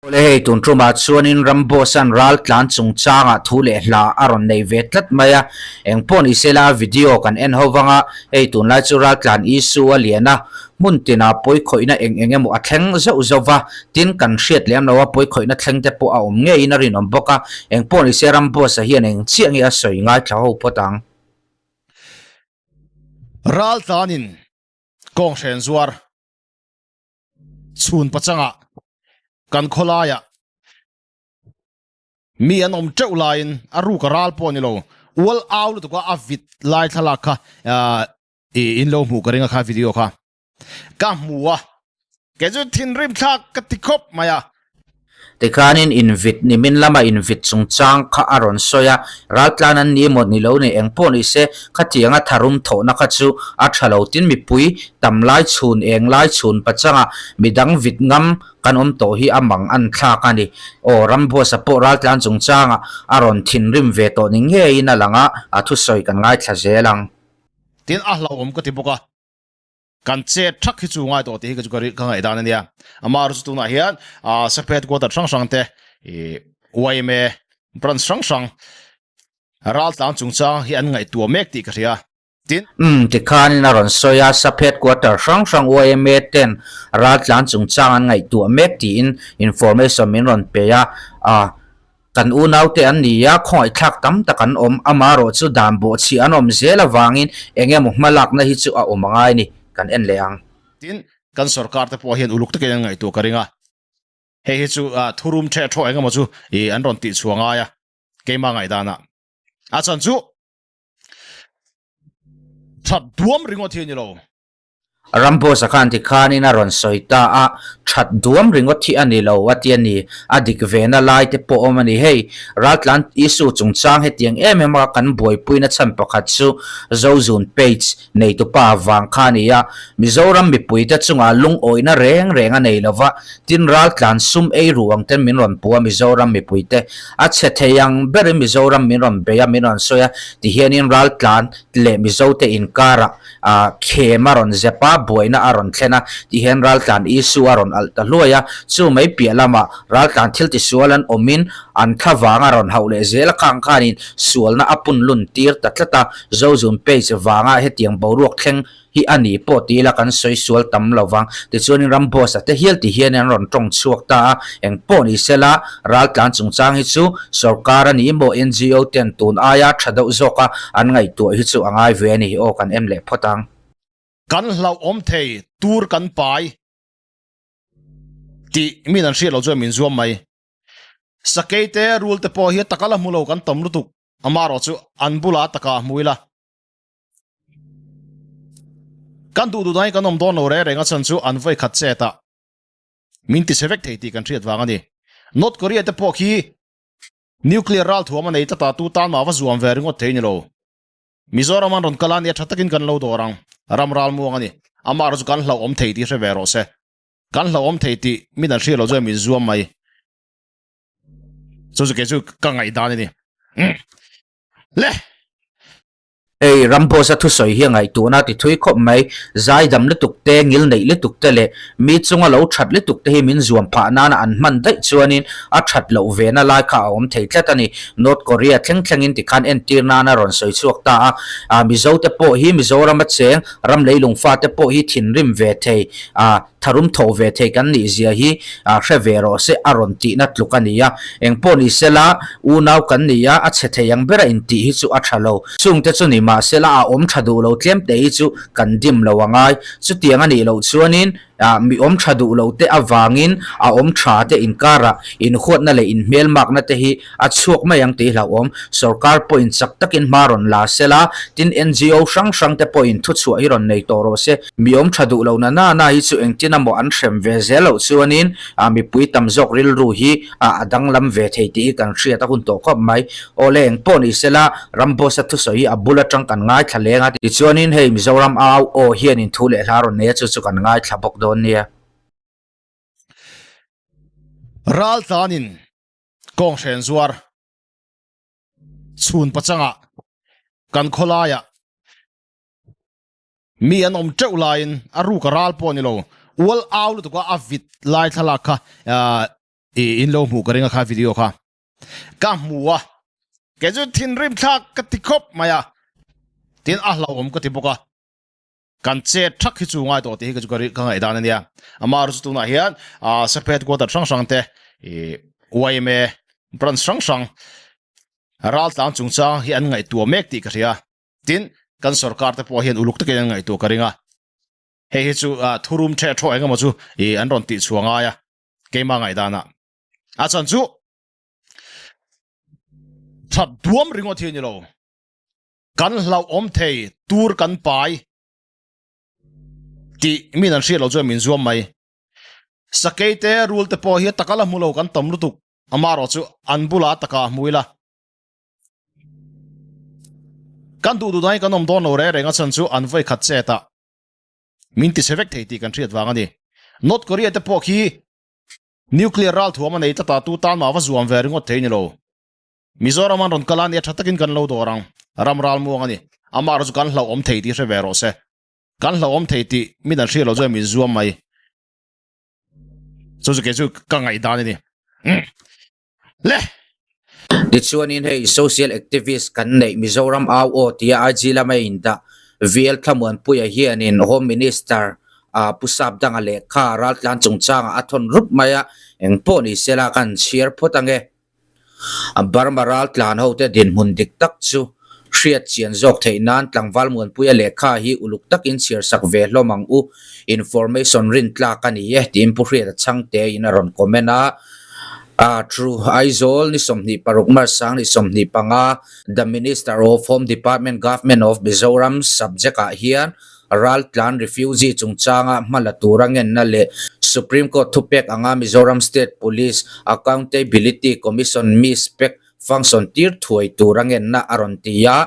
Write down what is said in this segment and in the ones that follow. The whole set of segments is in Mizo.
Awle hei tun tumah chuanin Ramboss-a'n ral tlan chungchangah thu leh hla a rawn nei ve tlat mai a, engpawh ni sela a video kan en ho vang a, hei tunlai chu ral tlan issue a lian a, hmun tinah pawikhawihna eng eng emaw a thleng zauh zauh va, tin kan hriat lem lo a pawikhawihna thleng te pawh a awm ngeiin a rinawm bawk a, engpawh ni se Ramboss-a hian eng chiah nge a sawi ngaithla ho phawt ang. Ral tlanin kawng hren zuar. Chhun pachangah kan khawlaiah mi an awm teuh laiin a ruk a ral pawh a ni lo. Ual au lutuk a a vit lai thlalak kha i in lo hmuh ka ring a kha video kha ka hmu a kei chu thinrim thlak ka ti khawp mai a. Tikhanin invit nimin lama invit chungchang kha a rawn sawi a, raltlan an ni emaw ni lo ni eng pawh ni se, khatianga tharum thawhna kha chu a tha lo tin mipui tam lai chhun eng lai chhun pachanga midang vit ngam kan awm tawh hi a mang an thlak a ni. Aw Ramboss-a pawh raltlan chungchanga a rawn thinrim ve tawh ni ngeiin a lang a, a thusawi kan ngaithla zel ang. Tin a hlauhawm ka ti bawk a. Kan chet thak hi chu ngai tawh tih hi ka chu ka ngaihdan a nia. Amah erawh chu tunah hian Sap headquarter hrang hrang te yma branch hrang hrang raltlang chungchang hi an ngaihtuah mek tih ka hria. Tin. Umm tikhanin a rawn sawi a, Sap headquarter hrang hrang yma ten raltlang chungchang an ngaihtuah mek tiin information min rawn pe a, Kan unaute an ni a, khawngaihthlak tam tak an awm, amaherawh chu dan bawhchhi an awm zel avangin eng emaw hmalakna hi chu a awm a ngai ni, kan en leh ang. Tin, kan sorkar te pawh hian uluk takin an ngaihtuah ka ring a, hei hi chu thurum ṭheh ṭhawh eng emaw chu an rawn tihchhuah ngai a, keimah ngaihdanah a chan chu ṭhat duam ringawt hi a ni lo. Ramboss-a khan tikhanin a rawn sawi ta a, that duam ringawt hi a ni lo a ti a ni. A dik vena lai te pawh awm a ni. Hei, raltlan issue chungchang hetiang em em a kan buaipuina chhan pakhat chu Zozun page neitupa vang kha a ni a. Mizoram mipuite chungah lungawihna reng reng a nei lo va, tin raltlan sum ei ru ang ten min rawn pu a Mizoram mipuite. A chhe thei ang berin Mizoram min rawn bei a, min rawn sawi a, tihianin raltlan leh Mizote inkarah A khem a rawn zep a, buaina a rawn thlen a, tihian raltlan Isu a rawn alh ta hluai a, chu mai piah lamah raltlan thil tisual an awmin an thla vang a rawn hauh leh zel a, khang khanin sualna a pun lun tir ta tlat a, Zozun page vanga hetiang boruak thleng hi a ni pawh ti ila kan sawi sual tam lo vang. Tichuanin Ramboss a te hial ti hian an rawn tawng chhuak ta a, eng pawh ni sela raltlan chungchang hi chu Sorkar a ni maw NGO ten tun aia tha deuh zawka an ngaihtuah hi chu a ngai ve a ni aw kan en leh phawt ang. Kan hlauhawm thei tur kan pai tih min an hriat loh chuan min zuam mai. Sakei te rul te pawh hi a taka la hmu lo kan tam lutuk amaherawh chu an bulah a taka hmu ila. Kan duh duh dangin kan awm dawn lo reng reng a chhan chu an vawi khat chet ah. Min ti chhe vek thei tih kan hriat vang a ni. North Korea te pawh khi nuclear ral thuam a nei tlat a, tu tan mah va zuam ve ringawt thei ni lo. Mizoram an rawn kal a nia tha takin kan lo dawr ang. Ram ral muang a ni. Amah erawh chu kan hlauhawm thei tih hre ve rawh se. Kan hlauhawm thei tih min an hriat loh chuan min zuam mai. Chu chu kei chu ka ngaihdan a ni. Le! Hei Ramboss-a thusawi hi a ngaihtuahna a ti thui khawp mai. Zaidam lutuk te, ngil neih lutuk te leh mi chunga lo that lutuk te hi min zuam phah nana an hman daih chuanin a that loh vena lai kha a awm thei tlat a ni. North Korea thleng thlengin tikhan entir nana rawn sawi chhuak ta a. Ah Mizo te pawh hi Mizorama cheng ram leilung fate pawh hi thinrim ve thei ah tharum tho ve thei kan nih zia hi hre ve rawh se a rawn tihna tluk a ni a. Engpawh ni sela, unau kan ni a, a chhe thei ang bera intih hi chu a tha lo. Chungte chu ni mah sela a awm tha duh lo tlem te hi chu kan dim lo a ngai. Chutiang a nih loh chuanin mi awm tha duh lo te avangin a awm tha te inkarah inhuatna leh inhmelmakna te hi A chhuak mai ang tih hlauhawm. Sorkar pawhin chak takin hma rawn la sela, tin NGO hrang hrang te pawhin thuchhuah hi rawn nei tawh rawh se. Mi awm tha duh lo na na na hi chu engtin emaw an hrem ve zel loh chuanin mipui tam zawk rilru hi a danglam ve thei tih hi kan hriat a hun tawh khawp mai. Awle eng pawh ni sela, Ramboss-a thusawi hi a bul atang kan ngaithla leng a, tichuanin hei Mizoram au aw hianin thu leh hla rawn nei a, chu chu kan ngaithla bawk dawn nia. Raltlanin Kawng hren zuar chhun pachangah kan khawlaiah mi an awm teuh laiin a ruk a ral pawh a ni lo. Ual au lutuk a a vit lai thlalak kha. I in lo hmuh ka ring a kha video kha. Ka hmu a, kei chu thinrim thlak ka ti khawp mai a, tin a hlauhawm ka ti bawk a, kan chet thak hi chu ngai tawh tih hi ka chu ka ngaihdan a nia. Amaherawhchu chu tunah hian SAP headquarter hrang hrang te yma branch hrang hrang raltlang chungchang hi an ngaihtuah mek tih ka hria. Tin, kan sorkar te pawh hian uluk takin an ngaihtuah ka ring a, hei hi chu thurum ṭheh ṭhawh engemaw chu an rawn tihchhuah ngai a, keimah ngaihdanah. A chan chu that duam ringawt hi a ni lo. Kan hlauhawm thei tur kan pai tih min an hriat loh chuan min zuam mai. Sakei te rul te pawh hi a taka la hmu lo kan tam lutuk. Amaherawh chu an bulah a taka hmu ila. Kan duh duh dan hi kan awm dawn lo reng reng a chhan chu an vawi khat chet ah min ti chhe vek thei tih kan hriat vang a ni. North Korea te pawh khi Nuclear ralthuam a nei tlat a, tu tan mah va zuam ve ringawt thei ni lo. Mizoram an rawn kal a nia tha takin kan lo dawr ang. Ram ral muang a ni. Amah erawh chu kan hlauhawm thei tih hre ve rawh se. Kan hlauhawm thei tih min an hriat loh chuan min zuam mai. Chu chu kei chu ka ngaihdan a ni. Le! Tichuanin hei social activist kan neih Mizoram au aw tia IG lama indah VL Thlamuanpuia hianin Home Minister ah Pu Sapdanga lehkha raltlan chungchangah a thawn rup mai a, engpawh ni sela kan chhiar phawt ange. Burma raltlan hote dinhmun dik tak chu hriat chian zawk theih nan tlangval Muanpuia lehkha hi uluk takin chhiar sak ve hlawm ang u. Information rin tlak a ni e tiin Pu Hriata Chhangte in a rawn comment a. A true Aizawl ni 26 March 2025 The Minister of Home Department Government of Mizoram subject ah hian raltlan refugee chungchanga hma la tura ngenna leh Supreme Court thupek anga Mizoram State Police Accountability Commission mi spec function tir thuai tura ngenna a rawn ti a.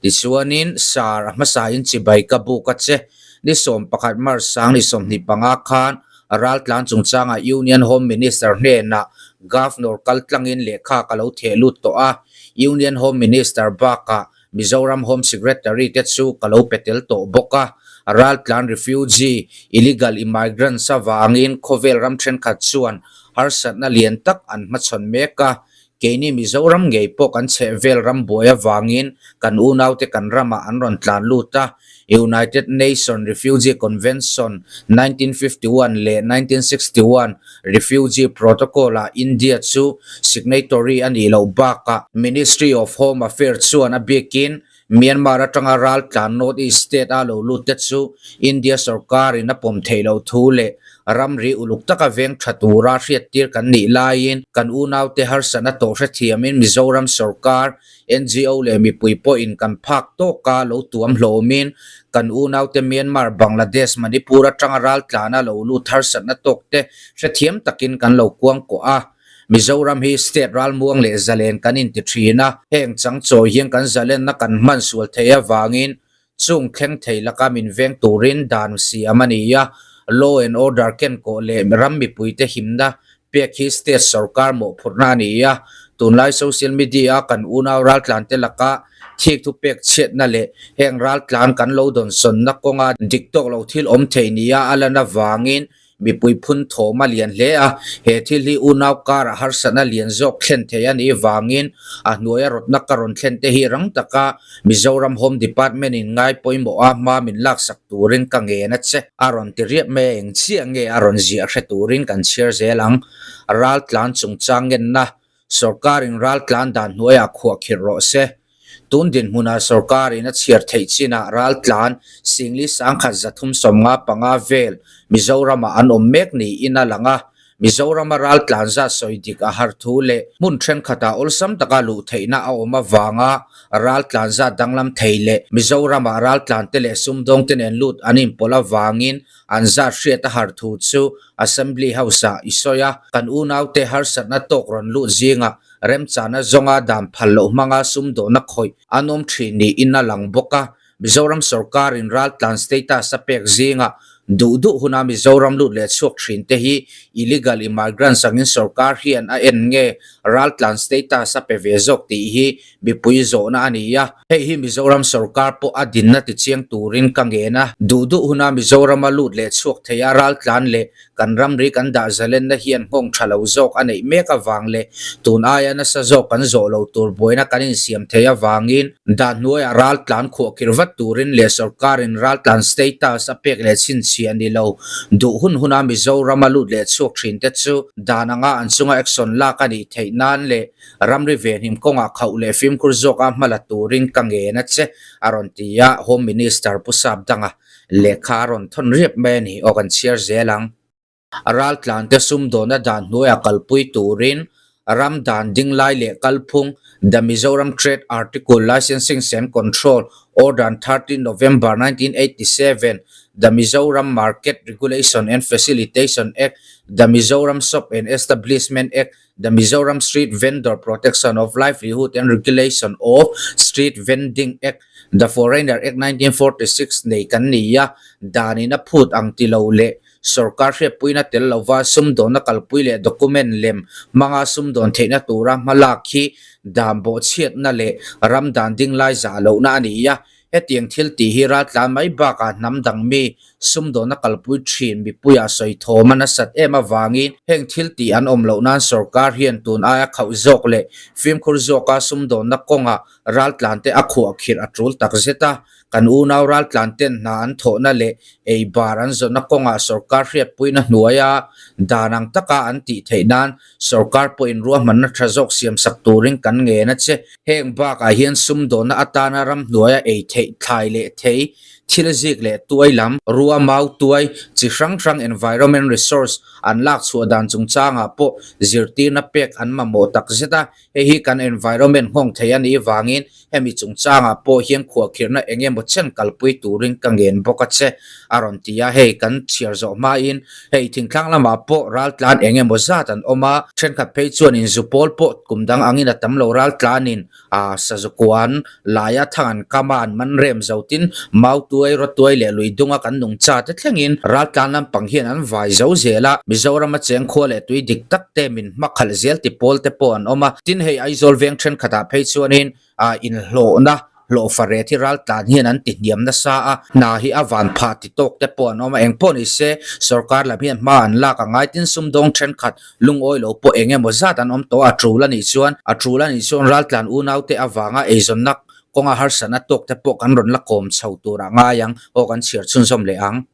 Tichuanin sar a hmasain chibai ka buk a che. Ni 11 March 2025 khan raltlan chungchanga Union Home Minister hnenah Governor kaltlangin lehkha ka lo theh lut tawh a. Union Home Minister bakah Mizoram Home Secretary te chu ka lo pe tel tawh bawk a. Raltlan refugee, illegal immigrants avangin khawvel ram thenkhat chuan harsatna lian tak an hmachhawn mek a. Keini Mizoram ngei pawh kan chhehvel ram buai avangin kan unaute kan ramah an rawn tlan lut a, United Nation Refugee Convention 1951 leh 1961 Refugee Protocol-ah India chu signatory a nih loh bakah Ministry of Home Affairs chuan a bikin Myanmar atanga raltlan North East state a lo lut te chu India sorkarin a pawm theih loh thu leh ramri uluk taka veng tha tura hriattir kan nih laiin kan unaute harsatna tawh hrethiamin Mizoram sorkar, NGO leh mipui pawhin kan phak tawka lo tuam hlawmin kan unaute Myanmar, Bangladesh, Manipur atanga raltlan a lo lut harsatna tawk te hrethiam takin kan lo kuangkuah a. Mizoram hi state ralmuang leh zalen kan inti thin a, heng changchawi hian kan zalenna kan hman sual theih avangin chung thleng thei laka min veng turin dan siam a ni a, law and order kenkawh leh ram mipuite himna pek hi state sorkar mawhphurhna a ni a, tunlai social media a kan unau raltlante laka thik thu pek chhiatna leh heng raltlan kan lo dawnsawnna kawnga dik tawk lo thil awm thei nia a lan avangin Mipui phun thawm a lian hle a, he thil hi unau karah harsatna lian zawk thlen thei a nih vangin a hnuaia rawtna ka rawn thlen te hi rang taka Mizoram Home Department in ngai pawimawh a hma min laksak turin ka ngen a che. A rawn ti riap mai a, eng chiah nge a rawn ziah hre turin kan chhiar zel ang. Raltlan chungchang ngenna Sorkarin raltlan dan hnuaiah khuahkhirh rawh se. Tun dinhmunah sorkarin a chhiar theih chinah raltlan Singli 1375 vel Mizoramah an awm mek niin a lang a. Mizorama raltlan zat sawi dik a har thu leh hmun thenkhatah awlsam taka luh theihna a awm avanga raltlan zat danglam thei leh Mizoramah raltlante leh sumdawngte nen lut an inpawlh avangin an zat hriat a har thu chu Assembly House-ah i sawi a. Kan unaute harsatna tawk rawn lut zingah Remchana zawnga dan phal loh hmanga sumdawhna khawih an awm thin niin a lang bawk a. Mizoram sorkarin raltlan status a pek zingah Duh duh huna Mizoram lut leh chhuak thin te hi illegal immigrants angin sorkar hian a en nge raltlan status a pe ve zawk tih hi mipui zawhna a ni a. Hei hi Mizoram sorkar pawh a dinna tichiang turin ka ngen a. Duh duh huna Mizorama lut leh chhuak thei a raltlan leh kan ramri kan dah zalenna hian nghawng tha lo zawk a neih mek avang leh tun aia nasa zawk kan zawh lo tur buaina kan insiam thei avangin dan hnuaiah raltlan khuahkhirh vat turin leh sorkarin raltlan status a pek leh chhinchhiah ni lo duh hun huna Mizorama lut leh chhuak thin te chu dan anga an chunga action lak a nih theih nan leh ramri venhim kawngah khauh leh fimkhur zawka hma la turin ka ngen a che, a rawn ti a, Home Minister Pu Sapdanga. Lehkha a rawn thawn riap mai a ni aw kan chhiar zel ang. Raltlante sumdawnna dan hnuaiah kalpui turin ram dan dinglai leh kalphung The Mizoram Trade Article Licensing and Control Order 13 November 1987, The Mizoram Market Regulation and Facilitation Act, The Mizoram Shop and Establishment Act, The Mizoram Street Vendor Protection of Livelihood and Regulation of Street Vending Act, The Foreigner Act 1946 nei kan ni a, danin a phut ang ti lo leh sorkar hriatpuina tel lova sumdawnna kalpui leh document lem hmanga sumdawn theihna tura hmalak hi dan bawhchhiatna leh ram dan dinglai zah lohna a ni a. Hetiang thil tih hi raltlan mai bakah hnam dang mi sumdawnna kalpui thin mipuiah sawi thawm a nasat em avangin heng thil tih an awm loh nan sorkar hian tun aia khauh zawk leh fimkhur zawka sumdawnna kawngah raltlante a khuahkhirh a tul tak zet a. Kan unau raltlanten hna an thawhna leh ei bar an zawnna kawngah sorkar hriatpuina hnuaia dan ang taka an tih theih nan Sorkar pawhin ruahmanna tha zawk siamsak turin kan ngen a che. Heng bakah hian sumdawnna atana ramhnuaia ei theih thlai leh thei, thil zik leh tuai lam, rua mau tuai, chi hrang hrang environment resource an lak chhuah dan chungchangah pawh zirtirna pek an mamawh tak zet a. Hei hi kan environment nghawng thei a nih vangin hemi chungchangah pawh hian khuahkhirhna eng emaw chen kalpui turin ka ngen bawk a che, a rawn ti a. Hei kan chhiar zawh hmain hei thingtlang lamah pawh raltlan eng emaw zat an awm a, thenkhat phei chuan inzupawl pawh kum dang angin a tam lo raltlanin a sazukuan laia thang an kam a, an man rem zo tin Mautuai, Rawtuai leh Luidunga kan nungcha te thlengin raltlan lampang hian an vai zo zel a, Mizorama cheng khua leh tui dik tak te min hmakhalh zel ti pawl te pawh an awm a, tin hei Aizawl veng thenkhatah phei chuanin inhlawhna hlawhfa ret hi raltlan hian an ti hniam nasa a, hna hi a van phah ti tawk te pawh an awm a, engpawh ni se sorkar lam hian hma an lak a ngai tin sumdawng thenkhat lungawi lo pawh eng emaw zat an awm tawh a, a tul a nih chuan a tul a nih chuan raltlan unaute avanga eizawnna Kawnga harsatna tawk te pawh kan rawn la kawm chho tur a ngai ang, aw kan chhiar chhunzawm leh ang.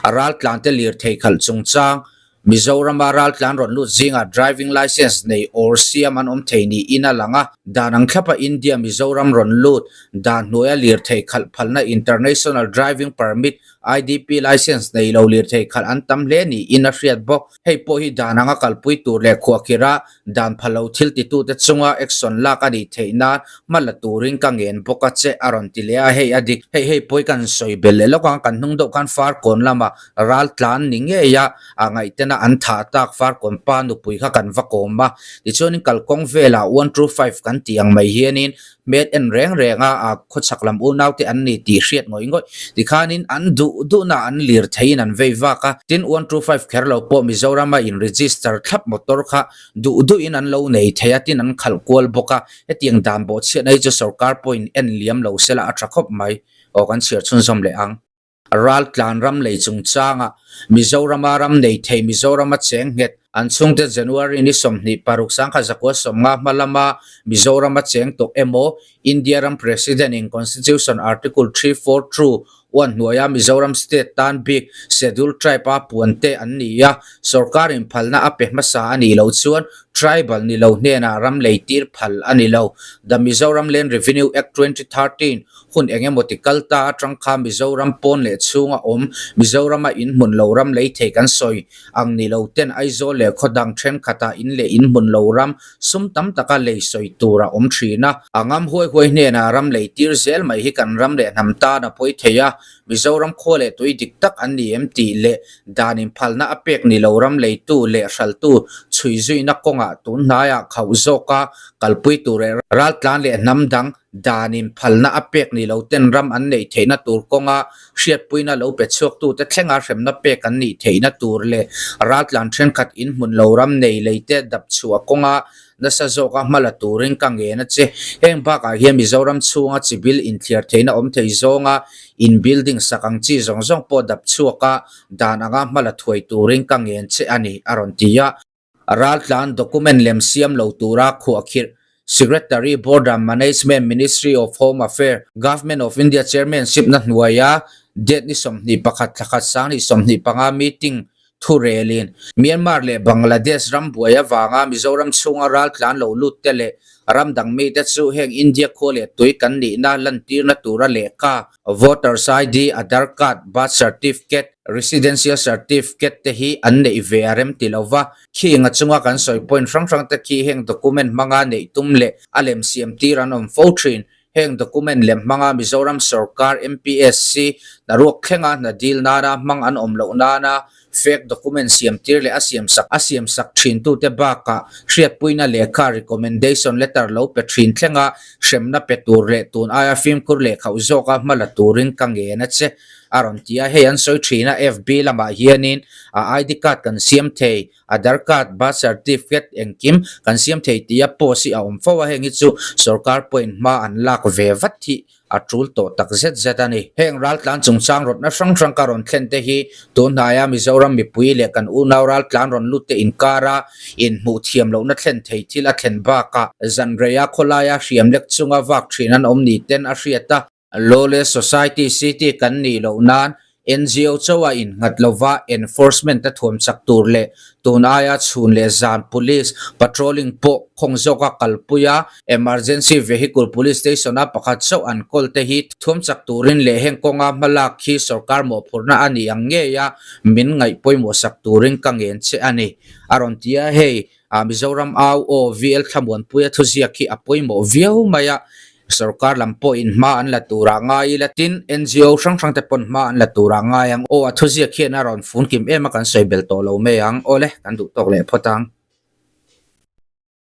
A raltlan te lirthei khalh chungchang, Mizorama raltlan rawn lut zingah driving licence nei or siam an awm thei niin a lang a, dan ang thlapa India Mizoram rawn lut dan hnuaia lirthei khalh phalna International Driving Permit, IDP, licence nei lo lirthei khalh an tam hle niin a hriat bawk. Hei pawh hi dan anga kalpui tur leh khuahkhirh a Dan pha lo thil titute chunga action lak a nih theih nan hma la turin ka ngen bawk a che a rawn ti leh a, hei a dik. Hei hei pawi kan sawi belh leh lawk ang, kan hnung deuh khan Farkawn lama ral tlan ni ngei a, a ngaihtena an thah tak Farkawn pa nupui kha kan va kawm a, tichuanin kalkawng velah one two five kan tih ang mai hianin Hmel en reng reng a, a khawchhak lam unaute an ni tih hriat ngawih ngawih. Tikhanin an duh duhna an lir theiin an vei vak a, tin one two five kher lo pawh Mizorama in register thlap motor kha duh duhin an lo nei thei a, tin an khalh kual bawk a. Hetiang dan bawhchhiatna hi chu sorkar pawhin en liam lo sela a tha khawp mai. Aw kan chhiar chhunzawm leh ang. Raltlan ram lei chungchangah Mizorama ram nei thei Mizorama cheng nghet an chhungte January ni 26 1950 hma lama Mizorama cheng tawh emaw India ram President in Constitution Article 342 uan hnuaia Mizoram State tan bik Schedule Tribe a puan te an ni a, sorkar in phalna a pe hmasa a nih loh chuan Tribal ni lo hnenah ram lei tir phal a ni lo. The Mizoram Land Revenue Act 2013 Hun eng emaw ti kal ta atang kha Mizoram pawn leh chhunga awm Mizorama in hmun lo ram lei thei kan sawi ang ni lo ten Aizawl leh khaw dang thenkhatah in leh in hmun lo ram sum tam taka lei sawi tur a awm thin a. A ngam huai huai hnenah ram lei tir zel mai hi kan ram leh hnam tan a pawi thei a. Mizoram khua leh tui dik tak an ni em tih leh dan inphalna a pek ni lo ram leitu leh hraltu chhui zuina kawngah tun hnaiah khauh zawka kalpui tur leh raltlan leh hnam dang dan inphalna a pek ni lo ten ram an neih theihna tur kawnga hriatpuina lo pe chhuaktute thlenga hremna pek an nih theihna tur leh raltlan thenkhat inhmun lo ram nei leite dap chhuah kawnga Nasa zawka hma la turin ka ngen a che. Heng bakah hian Mizoram chhunga chibil inthliar theihna awm thei zawnga in building sak ang chi zawng zawng pawh dap chhuak a, dan anga hma la thuai turin ka ngen che a ni, a rawn ti a. Raltlan document lem siam lo tura khuahkhirh Secretary Border Management Ministry of Home Affair, Government of India Chairmanship na hnuaia date ni 21 thla khat 2025 meeting Thurelin, Myanmar leh Bangladesh ram buai avanga Mizoram chhunga raltlan lo lut te leh ram dang mite chu heng India khua leh tui kan nihna lantirna tura lehkha, Voters ID, Aadhar Card, Birth Certificate, Residential Certificate te hi an neih ve a rem ti lo va. Khing a chunga kan sawi point hrang hrang te khi heng document hmanga neih tum leh a lem siam tir an awm fo thin. Heng document lem hmanga Mizoram sorkar MPSC hnaruak thlenga hna dil nana hmang an awm loh nana fake document siam tir leh a siamsak a siamsak thintute bakah hriatpuina lehkha recommendation letter lo pe thin thlenga hremna pe tur leh tun aia fimkhur leh khauh zawka hma la turin ka ngen a che a rawn ti a. Hei an sawi thin a FB lamah hianin a ID card kan siam thei. Aadhar card, birth certificate engkim kan siam thei tia post hi a awm fo a, heng hi chu sorkar pawhin hma an lak ve vat hi a tul tawh tak zet zet a ni. Heng raltlan chungchang rawtna hrang hrang ka rawn thlen te hi tun hnaia Mizoram mipui leh kan unau raltlan rawn lut te inkara inhmuh thiam lohna thlen thei thil a thlen bakah zanreia khawlaia hriam lek chunga vak thin an awm ni ten a hriat a. Lawless Society City kan nih loh nan NGO chauha innghat lova enforcement a thuam chak tur leh tun aia chhun leh zan police patrolling pawh khawng zawka kalpui a, emergency vehicle police station a pakhat chauh an kawl te hi thuam chak turin leh heng kawnga hmalak hi sorkar mawhphurhna a ni ang ngei a, min ngaih pawimawh sak turin ka ngen che a ni, a rawn ti a, hei Mizoram au aw VL Thlamuanpuia thuziak hi a pawimawh viau mai a, Sorkar lam pawhin hma an la turah ngai ila tin NGO hrang hrang te pawn hma an la turah ngai ang. Aw a thuziak hian a rawn fun kim em a kan sawi bel tawh lo mai ang. Awle kan duh tawk leh phawt ang.